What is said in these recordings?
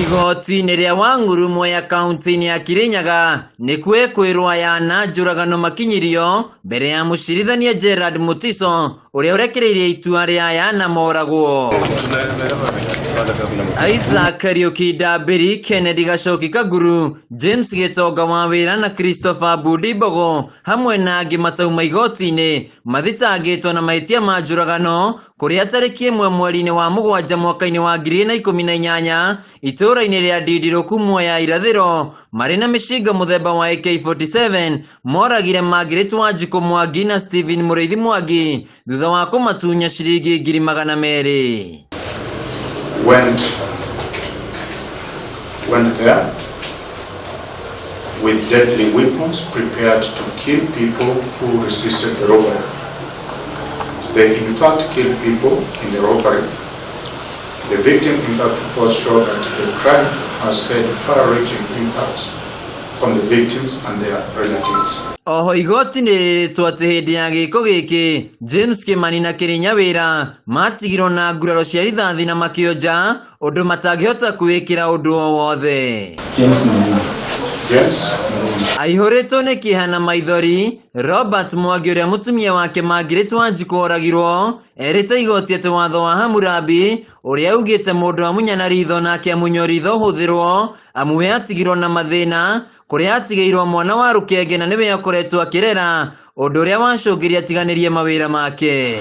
Igoti-inĩ rĩa Wang'uru Mwea kaunti-inĩ ya Kirinyaga nĩkuo ekwĩrwo aya na njũragano makinyirio mbere ya mũcirithania Gerard Mutiso ũrĩa ũrekereirie itua rĩa aya na moragwo. Isaac Kariuki Ndambĩri, Kennedy Gacoki Kaguru, James Gĩtonga wa Wĩra na Christopher Budi Mbogo hamwe na angĩ matauma igoti-inĩ mathitangĩtwo na mahĩtia ma njũragano kũrĩa tarĩki ĩmwe mweri-inĩ wa mũgwanja mwaka-inĩ wa 2018 itũũra-inĩ rĩa Ndindirũku Mwea Irathĩro marĩ na mĩcinga mũthemba wa AK47 moragire Margaret Wanjikũ Mwangi na Stephen Mũrĩithi Mwangi thutha wa kũmatunya ciringi 200,000. Went there with deadly weapons prepared to kill people who resisted the robbery. They in fact killed people in the robbery. The victim impact report showed that the crime has had far-reaching impacts on the victims and their relatives. Oho igoti nĩ rĩrĩtwo atĩ hĩndĩ ya gĩko gĩkĩ James Kimani na Kĩrĩnya Wĩra matigirwo na nguraro cia rithathi na makĩonja ũndũ matangĩhota kwĩĩkĩra ũndũ o wothe. James Muruna. James Aihũrĩtwo nĩ kĩeha na maithori, Robert Mwangi ũrĩa mũtumia wake Margaret Wanjikũ oragirwo, erĩte igoti atĩ watho wa Hammurabi ũrĩa ugĩte mũndũ amunyana ritho nake amunywo ritho ũhũthĩrwo, amu we atigirwo na mathĩna kũrĩa atigĩirwo mwana wa rũkenge na nĩwe akoretwo akĩrera, ũndũ ũrĩa wacũngĩria atiganĩrie mawĩra make.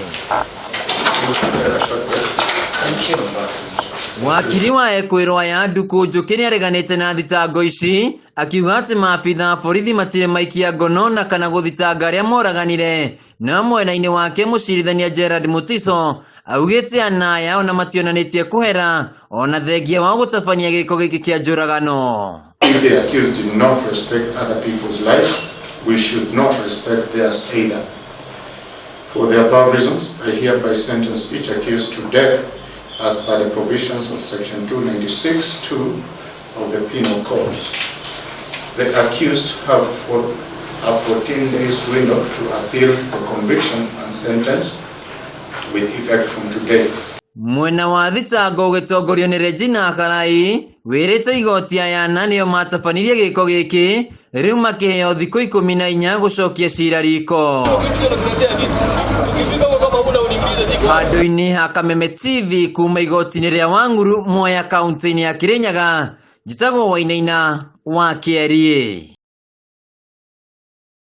Wakiri wa ekwĩrwo aya Nduku Njũkĩ nĩareganĩte na thitango ici akiuga atĩ maabitha a borithi matirĩ maikia ngono na kana gũthitanga arĩa moraganire. No mwena-inĩ wake mũcirithania Gerard Mutiso augĩte ana aya ona mationanĩtie kũhera ona thengia wao gũtabania gĩko gĩkĩ kĩa njũragano. If the accused did not respect other people's life, we should not respect theirs either. For the above reasons, I hereby sentence each accused to death as per the provisions of Section 296(2) of the Penal Code. The accused have a 14 days window to appeal the conviction and sentence with effect from today. Mwena wa thitango ũgĩtongorio nĩ Regina Karai wĩrĩte igoti aya na nĩo matabanirie gĩko gĩkĩ rĩu makĩheo thikũ 14 gũcokia cira riko. Handũ-inĩ ha Kameme TV kuma igoti-inĩ rĩa Wang'uru Mwea kaunti-inĩ ya Kirinyaga, njĩtagwo Wainaina wa Kĩeriĩ.